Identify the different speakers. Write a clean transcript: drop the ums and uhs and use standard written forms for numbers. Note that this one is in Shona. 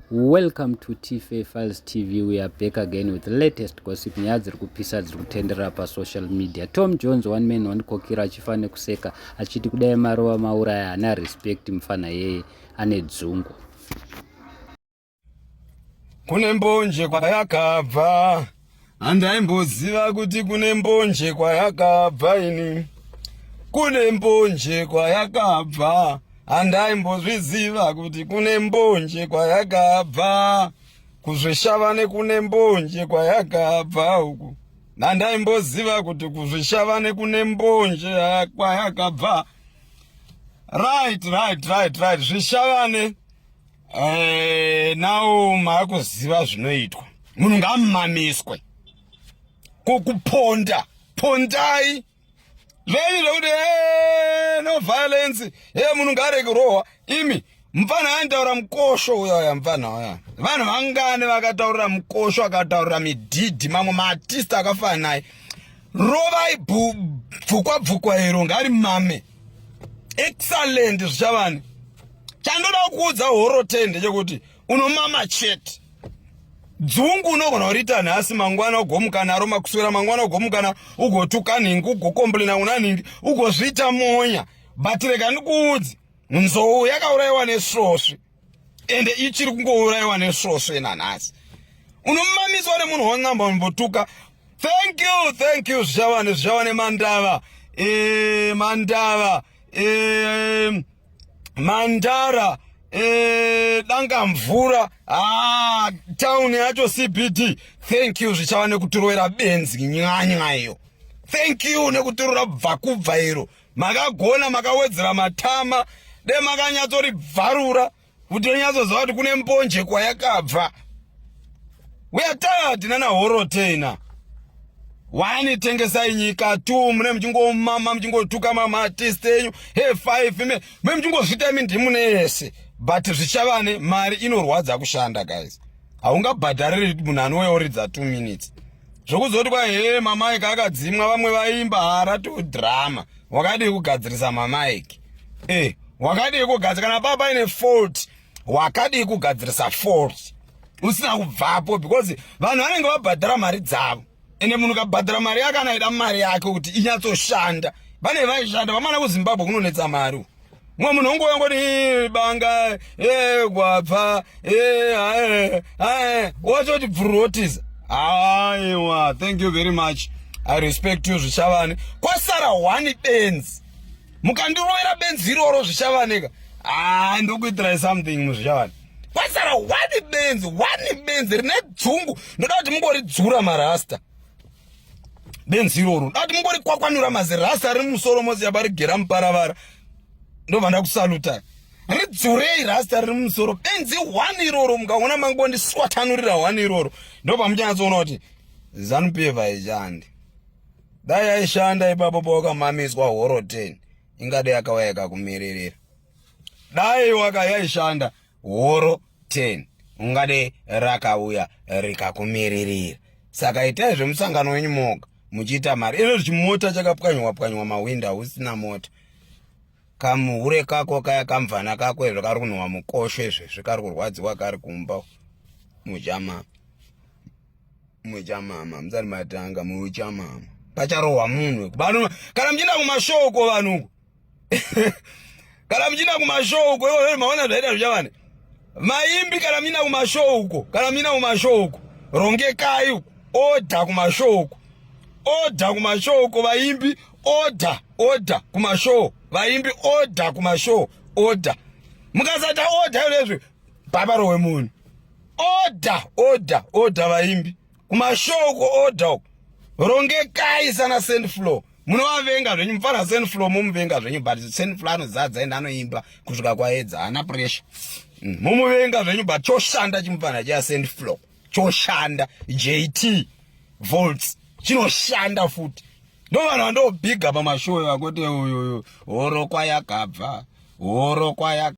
Speaker 1: Welcome to Tfa Files TV. We are back again with the latest gossip. Nyaya dziri kupisa dziri kutenderera pasocial media. Tom Jones one man one kokira achifa nekuseka achiti kudai marova mauraya haana respect mufana yeye ane dzungu.
Speaker 2: Kune mbonje kwayakabva handaimboziva kuti kune mbonje kwayakabva ini kune mbonje kwayakabva handaimbozviziva kuti kune mbonje kwayakabva kuzvishavane kune mbonje kwayakabva uku handaimboziva kuti kuzvishavane kune mbonje kwayakabva right right right right zvishavane Eh, now maakuziva zvinoitwa munhu ngaamamiswe kuponda pondai zvenyu zvekuti eh, no violence e munhu ngaarege kurohwa imi mupfana anitaura mukosho uya uya mupfana uya vanhu vangani vakataurira mukosho akataurira midhidhi mamwe maartist akafanana naye rovai bvukwa bvukwa iro ngari mame excellent zvichavani chandoda kukuudza horo 10 ndechekuti unomama chete dzungu unogona kuriita nhasi mangwana ugomuka naro makuswera mangwana ugomuka naro ugotuka nhingi ugokomblena una nhingi ugozviita monya but rega ndikuudze nzou yakaurayiwa nesvosvi ende ichiri kungourayiwa nesvosve nanhasi unomamiswa nemunhu wanamba umbotuka thank you thank you zvichawane zvichawane mandava e, mandava e, mandara e, danga mvura ah, town yacho cbd thank you zvichava nekuturovera benzi nyanya iyo thank you nekuturura bvakubva iro makagona makawedzera matama de makanyatsoribvarura kuti onyatsoziva kuti kune mbonje kwayakabva we are tired nana horotena one tengesai nyika two mune muchingomama muchingotuka mamaartist enyu he five me me muchingozviita imi ndimune yese but zvichavane mari inorwadza kushanda guys haungabhadhariri munhu anouya oridza two minutes zvokuzoti kwa hee mamaiki akadzimwa vamwe vaimba hara to drama wakadii kugadzirisa mamaiki e eh, wakadii kugadzira kana papa ine fault wakadii kugadzirisa fault usina kubvapo because vanhu vanenge vabhadhara mari dzavo ende munhu kabhadhara mari yake anaida mari yake kuti inyatsoshanda vane vaishanda vamana kuzimbabwe kunonetsa mari mumwe munhu ungouya ngoti banga e gwabva e wachoti bvurotiza aiwa thank you very much i respect you zvichavane kwasara one benzi mukandirovera benzi iroro zvichavaneka haa ndokuitirai something muzvichavane kwasara one benzi one benzi rine dzungu ndoda kuti mungoridzura marasta benzi iroro ndoda kuti mungorikwakwanura mazirasta riri musoro mose yabarigera muparavara ndobva ndakusaluta ridzurei rasta riri musoro benzi one iroro mukaona mangondiswatanurira one iroro ndobva muchanyatsoona kuti zanup f haishandi dai yaishanda ipapo pawakamamiswa horo 10 ingadai yakauya ikakumiririra dai waka yaishanda horo 10 ungade rakauya rikakumiririra saka itai zvemusangano wenyu moga muchiita mari izvo chimota chakapwanywa pwanywa mahwindi hausina mota kamuhure kako kaya kamvana kako izvo kari kunhuwa mukosho izvezvi kari kurwadziwa kari kumba muchamama muchamama musati matanga muchamama pacharohwa munhu vanhu kana muchienda kumashoko vanhu uko kana muchienda kumashow uko ivo maona zvaita zvichavane maimbi kana muchienda kumashow uko kana muchienda kumashow uko rongekai uko odha kumashow uko odha kumashow uko vaimbi odha odha kumashow vaimbi odha kumashow odha mukasaita odha izvezvi paparohwe munhu order order order vaimbi kumashow uko order uko rongekai sana sendflow munovavenga zvenyu mufana sendflow mumuvenga zvenyu but sendflow anozadza ende anoimba kusvika kwaedza haana pressure mm, mumuvenga zvenyu but choshanda chimufana chiya sendflow choshanda jt volts chinoshanda futi ndo vanhu vandobhiga pamashow vakote uyuyu horo kwayakabva horo kwaya